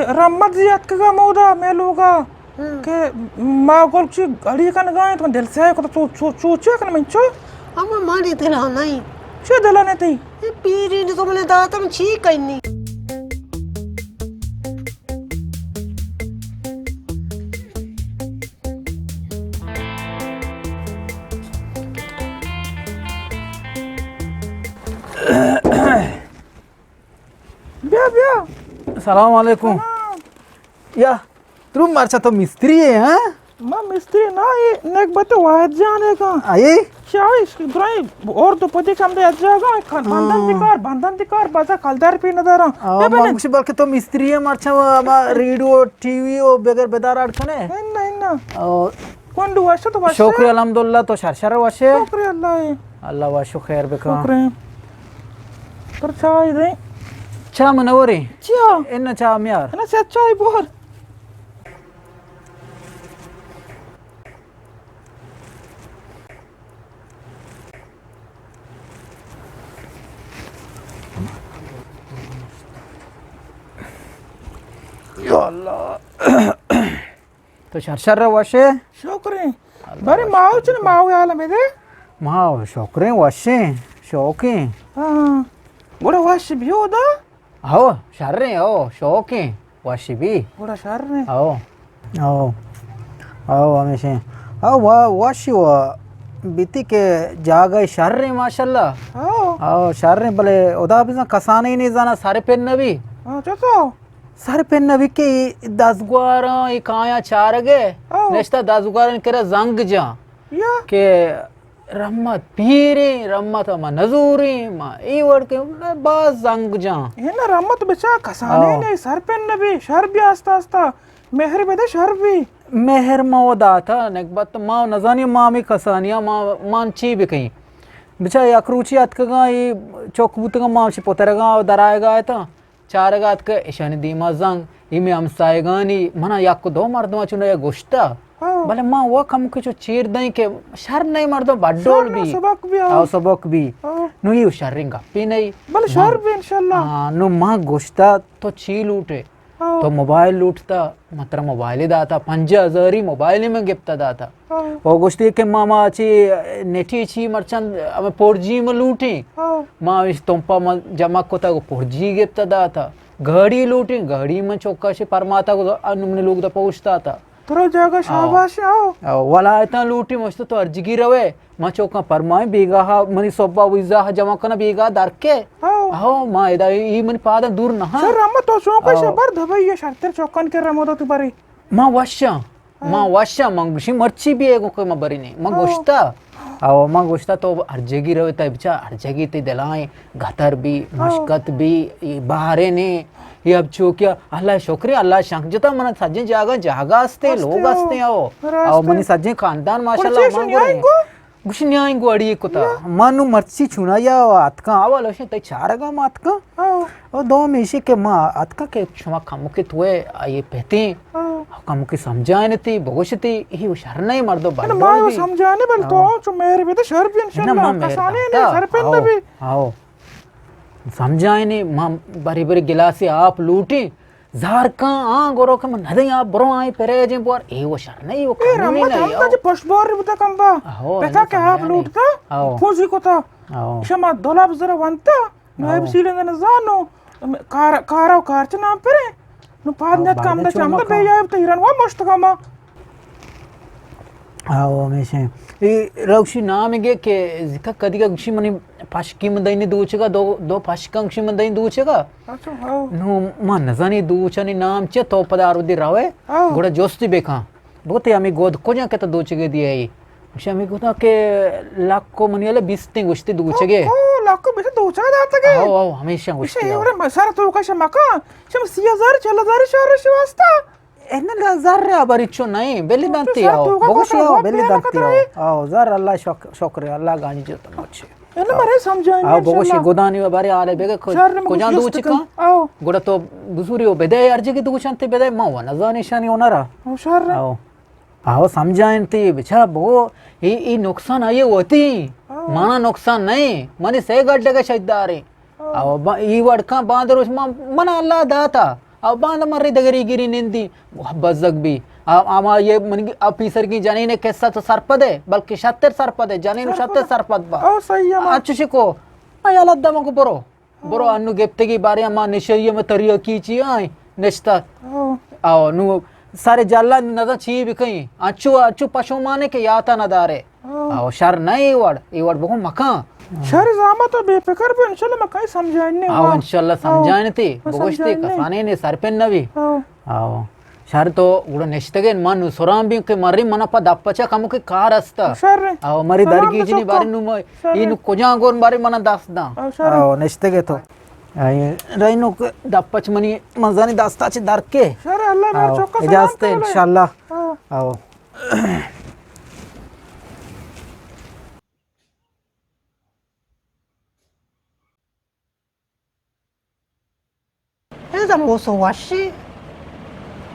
رحمت جی اتکگا مودا مئے لوگا ہاں۔ کہ ما گل چی گڑی کنگا ایں، تو دل سیاہ کتا، چو، چو، چو چی کن من چو؟ اما مانی دلا نہیں۔ چو دلا نہیں تئی؟ اے پیری نے تو منے داتا، من چی کنی؟ بیا، بیا۔ سلام علیکم۔ سلام۔ یا، ترو مرچا تو مستری ئے، ہاں؟ ما مستری نہ، اے نگبت واحد جان ئے کن۔ آئی؟ چاہیش کہ درائیں اور تو پتی چم دے اجاگا کن، آ۔ بندن دی کار، بندن دی کار، بازا کلدار پی نداراں۔ آ، بیا ما بنے۔ گوشی بلکہ تو مستری ئے، مرچا ما ریڈیو، ٹی وی او بغیر بدار اڑ کنے۔ انا، انا۔ او۔ کنڈو وش تو وش؟ شکر الحمدللہ، تو شر شر وش ئے؟ شکر اللہ ئے۔ اللہ وش و خیر بکن۔ شکر۔ پر چائے دے۔ چا منورے؟ چیا؟ ان چا میار۔ انا چا چائے بور۔ یا اللہ۔ تو شر شر وش ئے؟ شکر ایں۔ اللہ بارے وش ماو چن، ماو حال میں دے۔ ماو شکر ایں، وش ایں، شوق ایں۔ ہاں۔ گڑا وش بیو دا؟ ہو، شر ایں، ہو، شوق ایں، وش بی۔ گڑا شر ایں۔ ہو۔ ہو۔ ہو، ہمیشہ۔ ہو، وا-، وش و بیتی کہ جاگہ شر ایں، ماشاءاللہ۔ ہو۔ ہو، شر ایں، بلے ادا بزن کسانے نہیں زانا سر پن نبی۔ ہاں، چو تو؟ سر پن نبی کہ اے دزگواراں، اے کایاں چارگ ئے، او۔ نشتہ دزگوارانی کرا زنگ جاں۔ یا۔ کہ رحمت پیریں، رحمت ما نزوریں، ما اے وڑ کہ باز زنگ جاں۔ اے نا رحمت بچا کسانے او۔ نے سر پن نبی، شر بی آستہ آستہ، مہر بدے شر بی۔ مہر ما و داتا، نگبت ما و نزانی ما ہمیں کسانی ما، مان چی بکیں۔ بچا یک روچی اتکگاں، اے چک بوتگاں، ما چی پترگاں و درائگا اتاں۔ چارگ ءَ اتک، ایشانی دیما زنگ، اے مئے ہمسایگانی، منا یک دو مردماں چنایا گوشتہ۔ ہاں۔ بلے ما وا کمکے چو چیر دئیں کہ شر نئیں، مردم بڈول شر نہ بی۔ سبک بی، ہاں۔ او سبک بی۔ ہاں۔ نو اے شریں گپے نئیں۔ بلے ما، شر بی انشاءاللہ۔ ہاں، نو ما گوشتہ تو چی لوٹے؟ ہاں۔ تو موبائل لوٹتہ، من ترا موبائلے داتہ، پنجاہ ہزاری موبائلے من گپتہ داتہ۔ ہاں۔ او گوشتی کہ ما، ما چی نیٹی چی مرچاں ہمے فور جی ما لوٹیں۔ ہاں۔ ما اش تمپا ما جمع کتہ، گو فور جی گپتہ داتہ۔ گاڑی لوٹیں، گاڑی من چوکا شے پرماتہ، گو انو منی لوگ دپا اوشتاتہ۔ ترا جاگہ او۔ شاباش، او۔ او، ولایتاں لوٹیں، مشت تو ہرجگی روے۔ ما چوکاں پرمائیں، بیگاہ منی صبح ویزا جمع کنہ، بیگاہ درکے۔ او۔ او، ما ادا ای منی پاداں دور نہ۔ شر اما تو چوکا او۔ شبر دبئی شرتر چوکان کر رمودا تو بری۔ ما وشاں۔ ما وشاں، من گوشی مرچی بیئے گوں کہ ما برینیں۔ من گوشتا، او، من گوشتا تو ہر جگی روے، تئی بچا ہر جگی تئی دلائیں گتر بی، مشکت بی، اے بہارے نے، اے اب چوکیا، اللہ شکرے، اللہ شنک جتا، من سجیں جاگہ، جاگہ استے، لوگ استے، او۔ او، منی سجیں خاندان ماشاءاللہ، من گوشی نیائیں گو اڑی کتا۔ ما نو مرچی چونایا اتکاں، اول اشیں تئی چارگا ما اتکاں۔ او دوم ایشی کہ ما اتکاں کہ شما کمکے توئے آئی پتیں، کمکے سمجھائنتی، بگوشتی، اے شر نئیں مردو بلبل بی۔ سمجھائنے بل تو چو مہر بیتے شر بی انشاءاللہ۔ کسانے نے شر پن بی۔ او۔ سمجھائنے ما بری بری گلاسے آپ لوٹیں۔ زار کن، آں گورو کہ من ندیں، آ برو آئی پریجیں بوار، اے و شر نئیں، و اے قانونی رحمت نئیں، ہم او۔ تجھے پشت بار بوتا کمبا۔ او، پتا کہ آپ لوٹتا، او۔ پوزی کتا۔ او۔ شما دولاب زر ونتا، نو او۔ ایب سیلنگ نزانو، کار، کارا و کارچ نام پرے۔ نو پاد او، نیت کم دا چم دا بے یاب تا ایران وا مشت کما۔ او، ہمیشہ۔ اے روشی نام گے کہ زکا کدی گا گوشی منی پشکی من دئینی دوچگا، دو، دو پشکاں گوشی من دئینی دوچگا۔ اچھا، ہاں۔ نو ما نزانی دوچانی نام چے، تو پدا ہر وھدی روئے، ہاں۔ گڑا جستی بکن۔ بگو تئی ہمے گد کجا کہ تو دوچگے دیئے؟ گوشی ہمے گدا کہ لکھ و منی ہلے بیستیں گوشتی دوچگے۔ او، او، لکھ و بیست دوچگا داتگے؟ او، او، ہمیشہ گوشتی، او۔ اے وڑے سر توکا شما کن، شما سی ہزار، چل ہزار شہر شی واسطہ۔ اے نہ، زر ءَ بری چو نئیں، بلی دنتی آؤ۔ بگوشی آؤ، بلی دنتی آؤ۔ آؤ، زر اللہ شک-، شکر، اللہ گانی جت مچے۔ اے نہ مرے سمجھائیں آؤ، بگوشی انشاءاللہ۔ گدانی و بارے حالے بگے کجا دوچی کن؟ آؤ۔ گڑا تو بزوری و بدے، ہر جگہ دوچنتے بدے، ما و نزانی شانی و نرا۔ آؤ، شر۔ آؤ۔ آؤ، سمجھائیں تی بچا بگو، ای، ای نقصان آئیے ہوتی۔ آؤ۔ مانا نقصان نئیں، منی سے گڈ گشت دارے۔ او با-، ای وڑکاں باندروش ما، من اللہ داتا۔ او باندا مرے دگری گری نندی بزگ بی۔ آ-، آما یہ من آفیسر کی جنین قصہ تو سرپد ہے، بلکہ شتر سرپد ہے، جنین شتر سرپد با۔ او صحیح ہے، ما۔ انچو شکو، آ یلہ دمگو برو۔ برو انو گپتگی بارے ما نشئی میں تریاکی چی آئیں نشتہ۔ او۔ او نو سارے جالا نزا چی بکئیں۔ انچو، انچو پشومانے کہ یاتا ندارے۔ او۔ او شر نہ اے وڑ، اے وڑ بگو مکان۔ شر زامت بے فکر بو، انشاءاللہ مکان سمجھائنے۔ او انشاءاللہ سمجھائنے تے، بگوشتے کسانے نے سرپن نبی۔ او۔ او۔ شر تو گڑا نشتگین، من سران بیم کہ مری منا پا دپچا کمو کہ کار استا۔ شر۔ او مری درگیجنی بارے نو ما، این کجا گون بارے منا دست داں۔ او شر۔ او نشتگے تو۔ آئی رہینو کہ دپچ منی مزانی دستا چہ درکے۔ شر اللہ میر چوکا سلام اجازت ہے انشاءاللہ۔ او۔ ادا موسم وشی،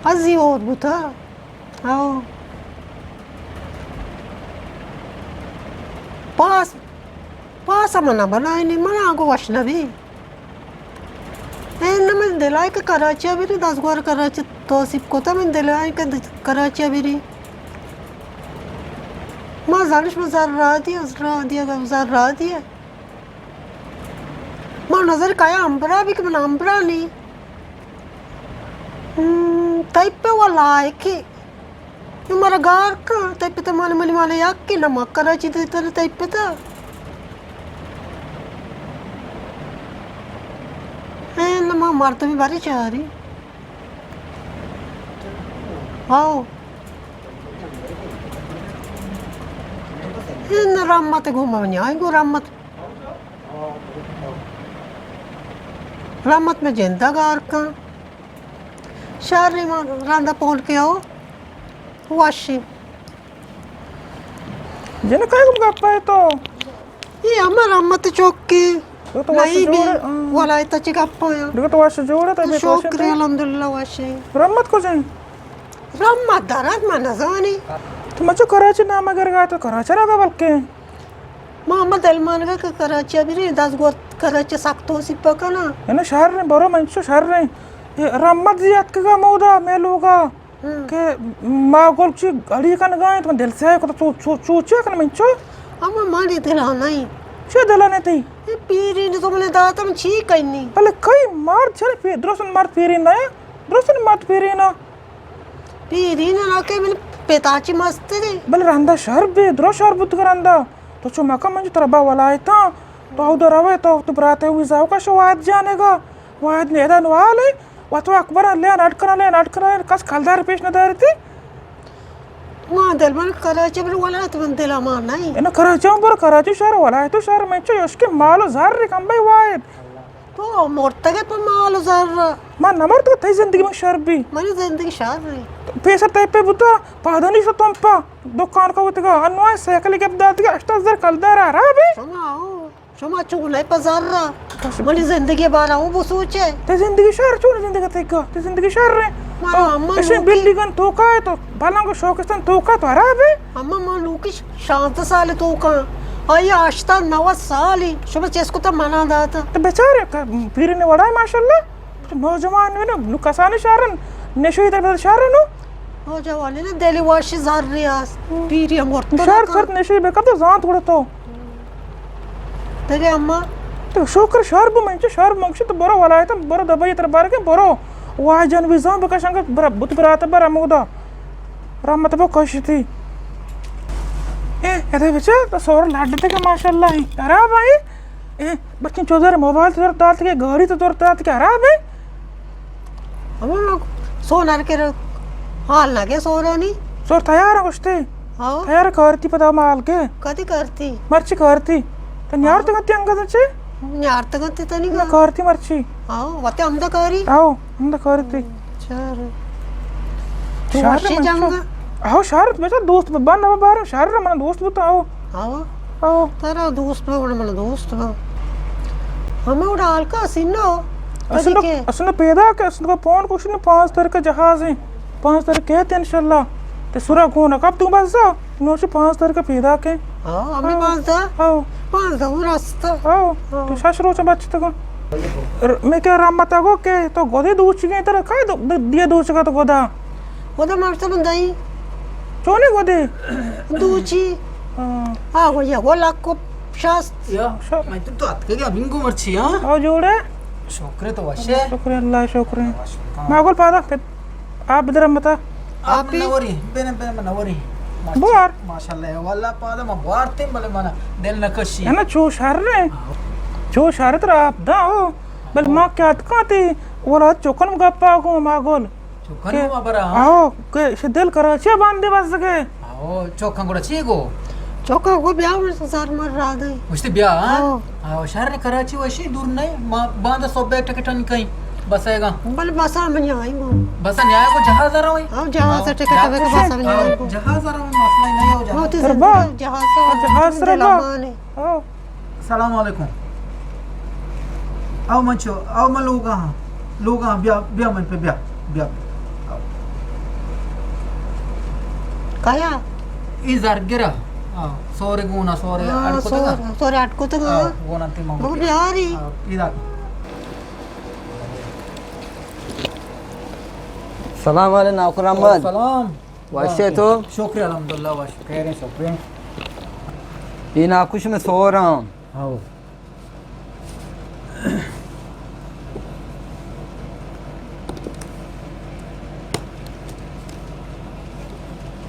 ازی اور بوتا۔ او۔ پاس، پاس منا بنائینی، منا گو وش نبی۔ اے نہ من دلائے کہ کراچی بری، دزگوار کراچی توسیپ کوتا، من دلائے کہ کراچی بری۔ ما زانش ما زر را دی، از را دی، اگر زر را دی۔ ما نظر کایا امبرا بی کہ من امبرا نی۔ ہم، تئی پہ و لائکی۔ نو مرا گار کن، تئی پتا مانے منی مانے یکی نہ ما کراچی دے تر تئی پتا۔ اے نہ ما مردمی باری چاری۔ آؤ۔ اے نہ رحمت گو منی آئی گو رحمت۔ رحمت میں جندہ گار کن۔ شہر ما راندا پون کے آؤ۔ واشی۔ جن کئی گم گپ ہے تو؟ یہ ہمیں رحمت چوک کی۔ تو تو واشی نہیں بھی جوڑ ہے، ہاں۔ ولایت چی گپ ہے۔ دیکھو تو واشی جوڑ ہے، تو بھی شکر الحمدللہ واشی۔ رحمت کو جائیں؟ رحمت دارات ما نزانی۔ تو مچو کراچی نام اگر گا تو کراچی رہا بلکہ۔ ما ہمہ دلمانگا کہ کراچی ء بریں، دزگوار کراچی سک توسیپ کناں۔ اناں شر ایں، برو منچو شر ایں۔ اے رحمت زی اتکگا مودا مئے لوگا ہم۔ کہ ما گل چی گڑی کنگا ایں، تو من دل سیاہ کتا چو، چو، چو چیا کن منچو؟ اما مانی دلا نہیں۔ چو دلا نہیں تئی؟ اے پیری نے تو منے داتا من چی کنی؟ بلے کئی مرد چرے پی، درست مرد پیری نہ، درست مرد پیری نہ۔ پیرین نا کہ من پتا چی مست دی۔ بلے رندا شر بی، درو شر بوتگ رندا۔ تو چو مکن من جو ترا با ولایتاں۔ تو اودا روے، تو تو برات ویزا کش واحد جانگا۔ واحد نے ادا نوالے۔ و تو اکبر لین اڈ کنا، لین اڈ کنا، لین کس کلدار پیش نہ دارتی۔ ما دل من کراچی بر ولایت من دل امان نہیں۔ انا کراچی ہم بر کراچی شہر ولایت شہر میں چو یوش کے مال و زر کم بی واحد۔ تو مرتگے پہ مال و زر۔ من نہ مرتگ، تئی زندگی من شر بی۔ منی زندگی شر بی۔ پیسر تئی پہ بوتا، پادانی شو تم پا دکان کا بوتگا، انواع سائیکل گپ داتگا، ہشت ہزار کلدار آرا بی۔ شما ہو، شما چون ہے پہ زر۔ منی زندگی بارا او بسوچے۔ تئی زندگی شر، چون زندگی تئی کا؟ تئی زندگی شر ہے۔ من، من اشیں لوکی بلڈنگن توکا ہے تو، بلنگ شوکستان توکا تو آرا بی۔ اما ما نوکی شانزدہ سال توکاں، آئی ہشتاد نود سالی، شما چیز کتا منا داتا۔ تو بیچارے پیرین وڑا ماشاءاللہ، تو نوجوان نو، نو کسانی شہرن، نشوی در بدل شہرن نو۔ نوجوانی نے دلی واشی زر ریاس، پیری مرتو شہر نکا۔ سرت نشوی بکن تو زانت گڑا تو۔ تگے اما۔ تو شکر شہر بو منچو شہر منگشی تو برو ولایتم برو دبئی تر بارگے برو۔ واجن ویزا بکش انگت برا، بت برات برا مودا۔ رحمت بو کشتی۔ اے، ادے بچا، تو سور لڈ تے کہ ماشاءاللہ ہی۔ خراب آئی۔ اے، بچن چودر موبائل تو دور دات کے، گاڑی تو دور دات کے، خراب ہے۔ ہمیں سونار کے حال نہ کے سورانی۔ سور تیار ہے گشتے۔ ہاں۔ تیار کارتی پدا مال کے۔ کدی کارتی؟ مرچی کارتی۔ تو نیار تو گتی انگا چے؟ نیار تو گتی تنی نہ کا؟ کارتی مرچی۔ ہاں، وتے ہمدا کاری۔ آؤ، ہمدا کارتی۔ چار۔ تو شہر وشی من جنگ؟ آؤ، شہر، بیٹا دوست بن نہ بارے، شہر من دوست بتا، آؤ۔ آؤ۔ آؤ۔ ترا دوست بہ، من دوست بہ۔ ہمیں وڑا حال کا سنو۔ اسنو، اسنو پیدا کہ، اسنو کا پون کشنی پانچ تاریخ کا جہاز ہیں۔ پانچ تاریخ کہتے انشاءاللہ۔ تے سورا کون کب تو بس جا، نوشی پانچ تاریخ کا پیدا کے۔ ہاں، ہمیں ہاں۔ پانچ دا۔ ہاں۔ پانچ دا وہ راستہ۔ ہاں۔ ہاں۔ تو شش روچ بچ تک۔ ر-، میں کہ رحمت گو کہ تو گدے دوچگے، ترا کئے دو-، د-، دیا دوچگا تو گدا؟ گدا مرتا من دائی۔ چونے گدے؟ دوچی۔ ہاں۔ آ گو یا گو لاکھ کو شاست۔ یا، شا- میں تو، تو اتکگے ابینگو مرچی، ہاں؟ او جوڑے؟ شکر تو وشے۔ شکر اللہ، شکر۔ وش، ہاں۔ ما گل پادا آپ بدرم بتا۔ آپ آپی؟ نوری، بین، بین، نوری۔ بوار۔ ماشاءاللہ، واللہ پادا ما بوارتیں، بلے منا دل نکشی۔ ہے نا، چو شر ہے۔ ہاں۔ چو شر ترا آپ دا ہو۔ بل ما کیا اتکاں تی، ولا چوکن گپا گو ما گل۔ چوکن کہ، ما برا، ہاں۔ آو، کہ شدل کراچی باندے بزگے۔ آو، چوکن گڑا چی گو؟ چوکن گو بیا من زار مر را دے۔ گوشتی بیا، ہاں؟ آو۔ آو، شہر کراچی وشی دور نہیں، ما باندہ صبح ٹکٹانی کہیں بس آئے گا۔ بل بس آ من آئی گو۔ بس آ نہیں آئے گو، جہاز آ رہا ہوئی؟ آو، جہاز آ ٹکٹ آوے گو، بس آ من آئی گو۔ جہاز آ رہا ہوئی، مسئلہ ہی نہیں ہو جہاز۔ جہاز آ رہا۔ جہاز آ رہا۔ آو۔ السلام علیکم۔ او من چو، او من لوگا ہاں۔ لوگا ہاں، بیا، بیا من پہ، بیا، بیا۔ کایا؟ ای زرگرا۔ آ، سورے گونا، سورے ہاں، اڈ کتگا۔ سور-، سورے اڈ کتگا۔ آ، گونا تی مگو۔ مگو بیاری۔ آ، ای دار۔ سلام علیکم نوکر احمد۔ سلام۔ وش ئے تو؟ شکر الحمدللہ، وش۔ خیر ہیں، شکر ہیں۔ اے ناکو شمے سور آں۔ ہاؤ۔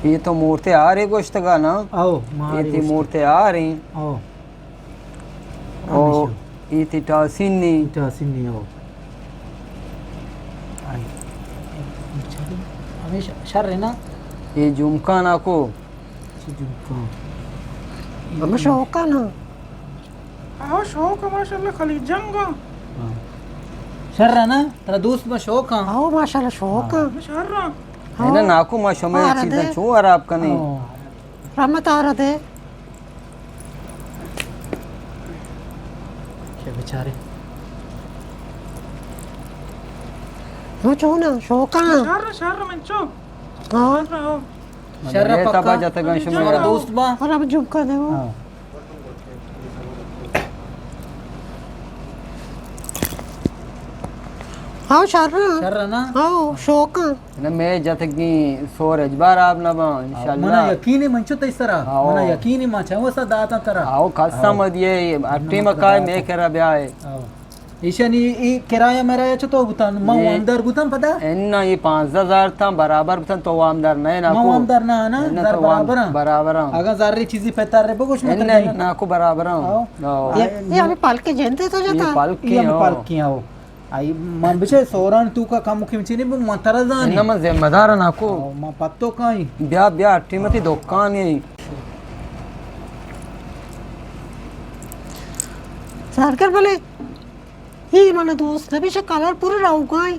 اے تو مورتے آرے گوشتگا نا؟ ہاؤ، مارے اے تی گوشت۔ مورتے آرے۔ ہاؤ۔ او، ہمیشہ۔ اے تی ٹاسین نی۔ ٹاسین نی، او۔ آئی۔ ہمیشہ شر ہے نا؟ اے جمکان آکو۔ چی جمکان؟ ہمیں شوق ہے نا؟ آہو، شوق ہے، ماشاءاللہ، خلیج جنگ۔ ہاں۔ شر ہے نا؟ ترا دوست میں شوق ہے؟ آہو، ماشاءاللہ، شوق ہے۔ ہاں۔ شر ہے۔ ہاں۔ ناکو، ما شمے ہاں، چیزاں دے۔ چو خراب کنی؟ ہاں۔ رحمت آ رہا دے۔ چہ بیچارے۔ ہاں، چون آں، شوق آں۔ شر، شر منچو۔ ہاں۔ شر، شر۔ شر اے پکا۔ تبا جتگاں شما۔ شما دوست با۔ اور اب جمکا دے وہ۔ ہاں۔ ہاں، شر۔ شر نا؟ ہاں، شوق آں۔ نہ، مئے جتگیں سور اجبار آپ نہ باں، انشاءاللہ۔ منا یقین ہے من چو تئی سرا۔ ہاں۔ منا یقین ہے ما چہ وسا داتاں ترا۔ ہاں، قسم ہاں۔ دیے، ہٹی مکائے مے کرا بیائے۔ ہاں۔ ایشانی ای کرایہ مرایہ چطور بوتن؟ ما اے وامدار بوتن پدا؟ اناں، اے پانزدہ ہزار تاں برابر بوتن، تو وامدار نہ ئے ناکو؟ ما وامدار نہ آں نا، اناں، زر تو وام-، برابر آں۔ برابر آں۔ اگاں زر چیزی پتر رے بگوش مت اناں، نہیں۔ ناکو برابر آں۔ ہاں۔ ہاں۔ اے، اے ہمیں پالکے جنتے تو جتا؟ اے پالکے، اے ہمیں ہاں۔ پالکے، ہاں۔ آئی من بچے سوران تو کا کم کم چینی من ترا زانی۔ اناں، من ذمہ دار ناکو۔ ہاں، من پتو کائیں۔ بیا، بیا، ٹیمتی دکان ہے۔ سرکر بلے۔ اے من دوست نبی، شے کلر پورا روگائیں۔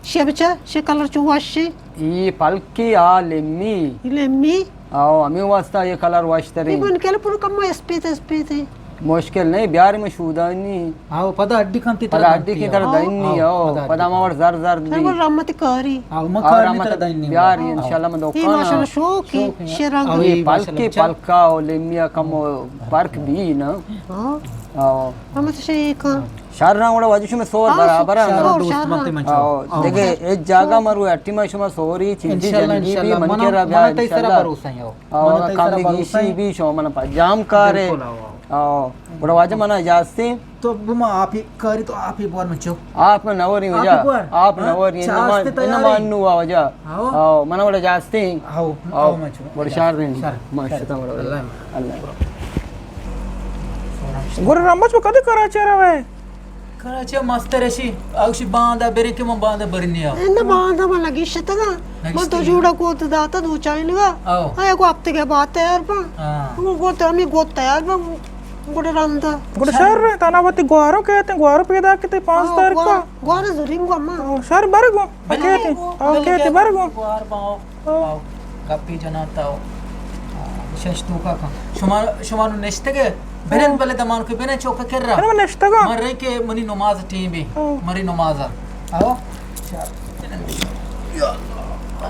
شے بچا، شے کلر چو وشی۔ اے پلکی آ لیمی۔ اے لیمی۔ آو، ہمیں واسطہ اے کلر وشتری۔ اے بن کل پورا کم اسپیت، اسپیت۔ مشکل نہیں، بیاری میں شودانی۔ آو، پدا اڈی کنتی پدا ترا اڈی دنتی کی ترا آو۔ دینی، آو، آو، پدا پدا اڈی۔ ما وڑ زر زر دی۔ ترا رحمت کاری۔ آو، ما آو، کار رحمت نہیں ترا دینی۔ بیاری، آو۔ انشاءاللہ من اے دوکان ماشاءاللہ آ۔ شوق ہی، شوق ہی۔ شیرنگ۔ آو، اے اے پلکی ماشاءاللہ۔ پلکا او لیمیا کم او پرک بھی نا۔ ہاں۔ آو۔ ہم تو شے کا۔ شر نہ وڑا واجہ شما سور ہاں، برابر سور، ہیں۔ سور، دوست شر۔ مت من آو، چاہو۔ آو۔ دیکھے، اے جاگہ مرو اٹی ما شما سوری چیزی انشاءاللہ، جنگی بھی انشاءاللہ۔ من منا، کے را بیا منا تئی سرا انشاءاللہ۔ بھروسہ ہے، آو۔ آو، منا تئی سرا کمی بھروسہ گیشی ہے۔ بھی شما منا پجام کارے۔ بالکل، آو، آو۔ آو۔ گڑا واجہ منا اجازت ہیں۔ تو بما آپی کاری تو آپی بوار من چو۔ آپ نہ وری آپ واجہ۔ بوار۔ آپ نہ ہاں؟ وری، چاست انما، تیاری۔ انما انو واجہ۔ آو۔ آو، منا وڑا اجازت ہیں۔ آو، آو۔ آو، من چو۔ وڑا شر رہی۔ شر، ما شر۔ شتا وڑا۔ اللہ۔ اللہ۔ گڑا رمچ کدی کراچی روے؟ کراچی مستر اشی، اوشی باندا برے کہ من باندا برنی آ۔ انہ باندا من لگی شتگا۔ من تو جوڑا گوت داتا دو چائنگا۔ آو۔ آیا گو ہفتگے بعد تیار با۔ ہاں۔ گو گوت ہمیں گوت تیار با۔ گڑا رندا۔ گڑا شر رہے، تانا وتی گوارو کہتے ہیں، گوارو پیدا کتے پانچ آو، تاریخ گوار-، کا۔ گوارو زوریم گو اما۔ آو، شر بر گو۔ بلے، کہتے ہیں۔ آو، بلے کہتے کہتے بر گو۔ گوار با، آو۔ آو۔ گپی جناں تو، آ، شش توکا کن۔ شما، شما نو نشتگے؟ بنند ہاں۔ بلے دمان کے بنند چوکا کر رہا۔ ارے من نشتگا۔ من رہے کہ منی نماز ٹیم بھی۔ ہاں۔ منی نماز۔ آو۔ یا اللہ۔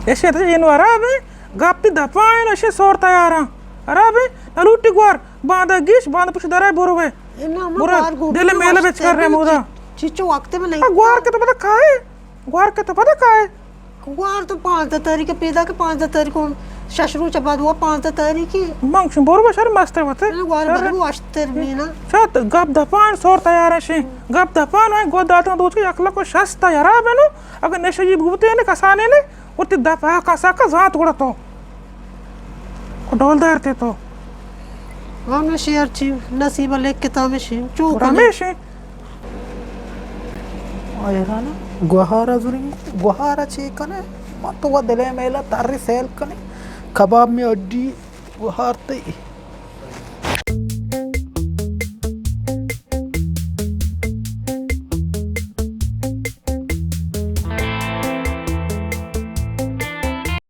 ایشی تو جنو خراب ہے۔ گپی دپا ہے، ایشی سور تیار ہیں۔ خراب ہے۔ نلوٹی گوار۔ باندا گیش، باندا پشت درائے بروے۔ اے نا، ما برو، گوار گوٹی دل میلہ وشتر بچ کر رہے بی، مودا۔ چی-، چیچو وقت میں نہیں۔ آ، گوار کے تو پتہ کائے؟ گوار کے تو پتہ کائے؟ گوار تو پانزدہ تاریخ پیدا کہ پانزدہ تاریخ کو شش روچ بعد ہوا پانزدہ تاریخ کی۔ من شن برو بشر مستر وتے۔ گوار شر۔ بدو اشتر بینا۔ شات گپ دپان سور تیار شی۔ گپ دپان ہے گو داتن دوچ کے یک لکھ و شست تیار بنو۔ اگر نشہ جی بوتے نے کسانے نے۔ وتی دپ ءَ کسا کہ زانت گڑا تو۔ کو ڈولدار تے تو۔ ہمیشی ہرچی نصیب ءَ لکھتا ہمیشی۔ چو گڑا کنے۔ ہمیشی۔ حیران گوہارا زوریں، گوہارا چے کنے؟ من تو وہ دلے میلا تاری سیل کنے۔ کباب میں اڈی گوہار تے۔